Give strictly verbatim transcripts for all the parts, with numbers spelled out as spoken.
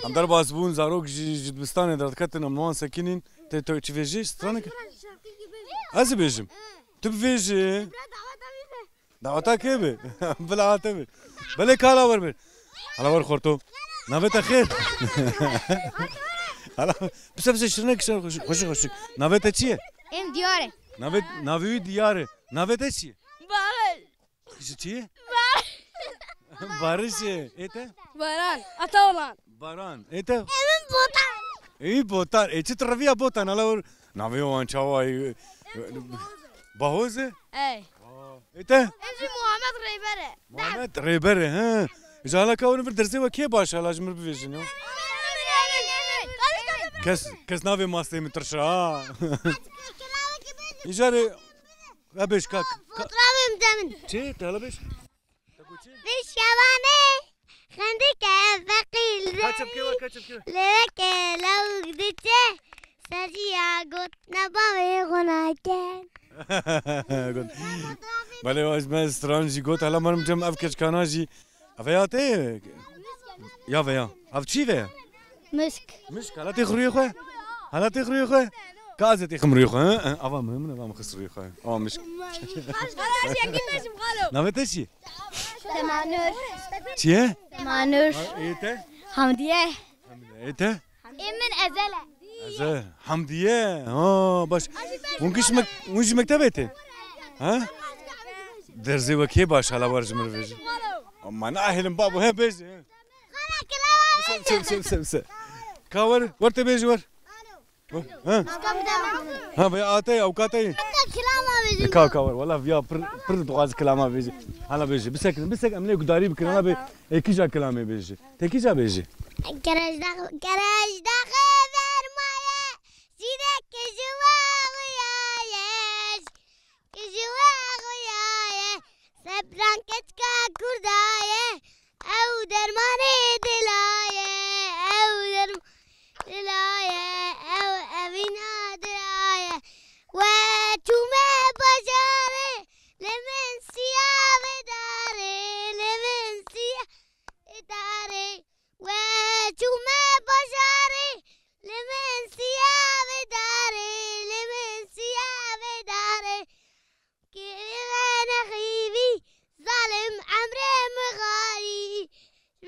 Em derbas bûn, zarok ji, ji dibistanê derdiketin, em li wan sekinîn. Tê tu çi vêjî? Stranek? Ez ê bêjim. Tu bivêjî. Daweta kê bi? Bila te bi. Belê kala wer bir. Hala wer xorto. Navê te xêr. Hala, pise pise şirinek şir xweşik xweşik. Navê te çi ye? Em Diyar e. Navê, navê wî Diyar e. Navê te çi ye? Barış. Ji çi ye? Barış. Barış e. Ê te? Baran. Ataoğlan. Baran. Ê te? Emin Botan. Ê Botan. Ê çi tu reviya Botan? Hala wer. Navê wan çawa ye? Bahoz e? Ey. Ê te? Em jî Muhammed Rêber e. Muhammed Rêber e, he. Ji hala ka hûn vir dersê we kê baş e, hala ji min bivêjin ya. Kes, kes navê mastê min tirşe ha. Îcarê, ya bêj kak. Fotoğrafım demin. Çi? Te hala bêj. Te got çi? Vê şevanê xendike feqîr Kaçep kê we, kaçep kê we. Lê weke lawik diçe, sejiya got, ne bavê xwe nake. Got. Belê, ez me stran jî got, hala marim cem ev keçkana jî. Ev ya te? Ya veya. Ev çi veya? Mişk. Mişk, hala tê xuriyê xwe? Hala tê xuriyê xwe? Ka ez ê tê xim rûyê xwe, he? He, ava min, min ava min xist rûyê xwe. Ava mişk. Navê te çi? Semanur. Çi ye? Semanur. Ê te? Hamdiye. Ê te? Ê min Ezel e. Ezel. Hamdiye. Ha, baş. Hûn giş mek-, hûn ji mektebê tên? Ha? Derzê we kê baş hala wer ji min re bêjin? Ama nahêlim babo, he bêjin. Bise, bise, bise, bise. Ka wer, wer te bêjin wer. Ha? Ha, vê atey, avukatey. Kilama bêjin. Ka, ka wer, wala viya pir, pir dixwaz kilama bêjin. Hala bêjin. Bisekin, bisekin, em lê gudarî bikin, hala bê, ê kîja kilamê bêjin. Te kîja bêjin. Kerejdax, kerejdaxê vermaye, zîrek ji we xuyaye. Ji we xuyaye, sebran keçka Kurda ye, ew dermanê dila ye, ew dermanê dila ye, ew evîna dila ye. We çûme bajarê, li min siya vê darê, li min siya vê darê. We çûme bajarê, li min siya vê darê, li min siya vê darê. Kê ve nexîvî, zalim emrê mixarî,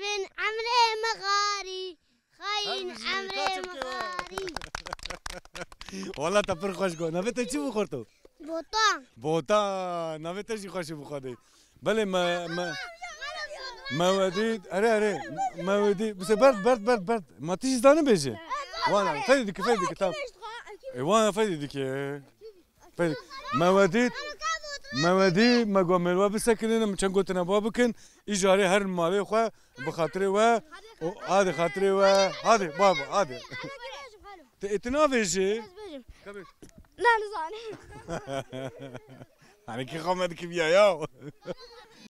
bin emrê mixarî, xayîn emrê mixarî. Wala te pir xweş got. Navê te çi bû xorto? Botan. Botan. Navê te jî xweş bû xwedê. Belê me, me, me wedî, erê, erê, me wedî, bise berd, berd, berd, berd. Ma tu jî zanî bêjî? Wana, fedî dike, fedî dike, tamam. E, wana fedî dike. Fedî. Me wedî, me wedî, me got mêrwa bisekinin, em çend gotina ba bikin, îcarê herin malê xwe, bi xatirê we, û hadi xatirê we, hadi, baba, hadi. Te, e, tu navêjî? Na, nizanim. Hani ki xwe me dikiviya ya.